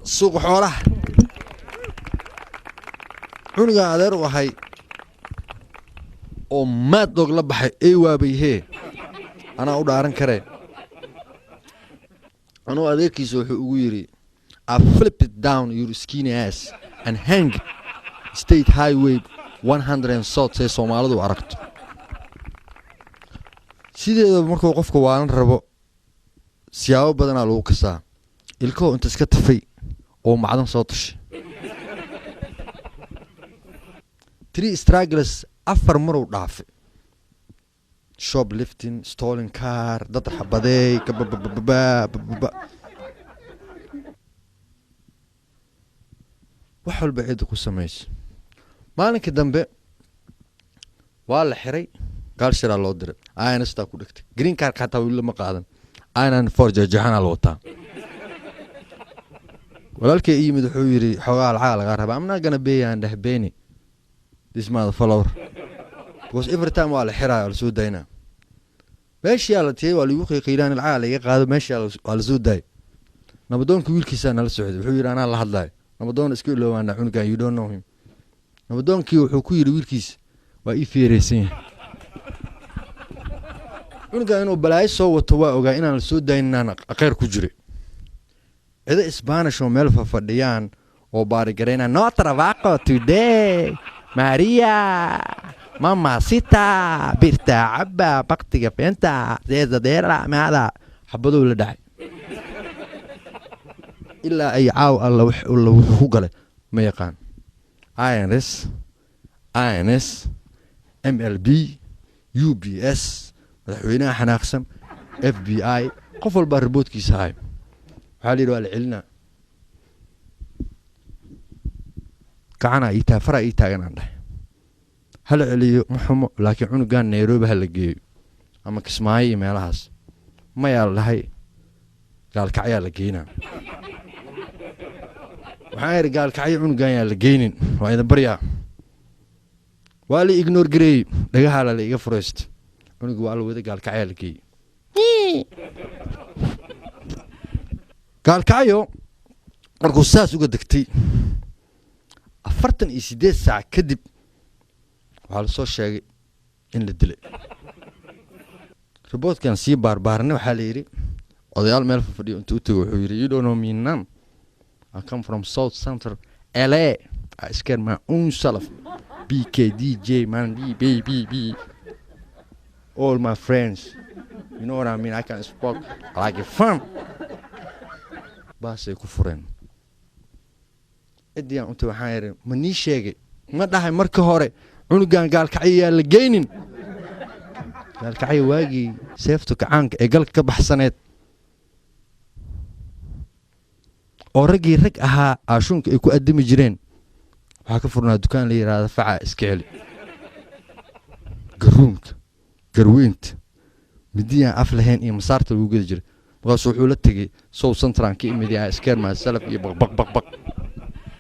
Suuqa Xoolaha cunugaan adeer u ahay oo Mad Dog la baxay ey waabayhee, anaa u dhaaran karee. Anuu adeerkiisa wuxuu ugu yidhi, "I flip it down your skinny ass and hang it State Highway 100 and South." Say Soomaalidu aragto sideedaba, markuu qofka waalan rabo, siyaabo badanaa lagu kasaa. Ilkahoo inta iska tafay oo macdan soo tashay, three struggles, afar maruu dhaafay: shoplifting, stolen car, dad xabadeey, kababababa, wax walba cidda ku samayso. Maalinkii dambe waa la xiray, gaalshiraa loo diray, instaa ku dhegtay. Green cardka xataa weli lama qaadan, 94 jeexjeexanaa la wataa. Walaalkay ii yimid, wuxuu yidhi, "Xoogaa lacaga lagaa rabaa." "I'm not gonna pay," aan dheh beeni this mother follower, because every time waa la xiraya, waa lasoo daynaa. Meeshiyaa la tiyay, waa lagu qiiqiilaan, lacaga laiga qaado. Meeshiyaa waa lasoo daayay. Nabadoonka wiilkiisaa nala socday. Wuxuu yidhi, "Anaa la hadlayo nabadoon, iska iloowaana cunugan, you don't know him." Nabadoonkii wuxuu ku yidhi wiilkiisa, "Waa ii feereysan yahay cunugan, inuu balaayo soo wato waa ogaa, inaan la soo dayninaan kheyr ku jiray." Cido Spanish oo meel fafadhiyaan oo baarigarayna, "No trabajo today, Maria mamacita, birta caba, baktiga feenta deedadeera maada." Xabadow la dhacay ilaa ay caaw. Alla wax alla wuxuu ku galay ma yaqaan. INS, INS, MLB, UBS, madaxweynaha xanaaqsan, FBI, qof walbaa reportkiisa hayo. Waxaa la yidhi waa la celinaa. Gacanaa ii taa, faraa ii taagan. Aan dhahay, hala celiyo ma xumo, laakiin cunugan Nairobi ha la geeyo ama Kismaayo iyo meelahaas. Mayaa la dhahay, Gaalkacyaa la geynaa. Waxaan idhi, "Gaalkacyo cunugan yaa la geynin, waa idin baryaa." Waa la ignore gareeyey, dhagahaala la iga furaysta. Cunugi waa la wada, Gaalkacyaa la geeyey. Gaalkacyo markuu saas uga degtay, 48 saac kadib waxaa lasoo sheegay in la dilay. Reportkan sii baarbaarnay, waxaa la yidhi odayaal meel fadhiyo intuu u tego, wuxuu yidhi, "You don't know me none. I come from South Center LA. I scare my own self, BKDJ man, B B B B, all my friends, you know what I mean? I can spoke like a fun." Baasay ku fureen ciddii aan untay. Waxaan idhi, "Ma nii sheegay? Ma dhahay marka hore cunugan Gaalkacyo yaa la geynin?" Gaalkacyo waagii seefta gacaanka ee galka ka baxsaneed oo raggii rag ahaa aashuunka ay ku addami jireen, waxaa ka furnaa dukaan la yidhaahda Faca Iska Celi, garuunka garweynta, midiyaan af lahayn iyo masaarta lagu gedi jiray. Markaasuu wuxuu la tegey Sow Centran ka imid, iskeer myself iyo baqbaq baqbaq.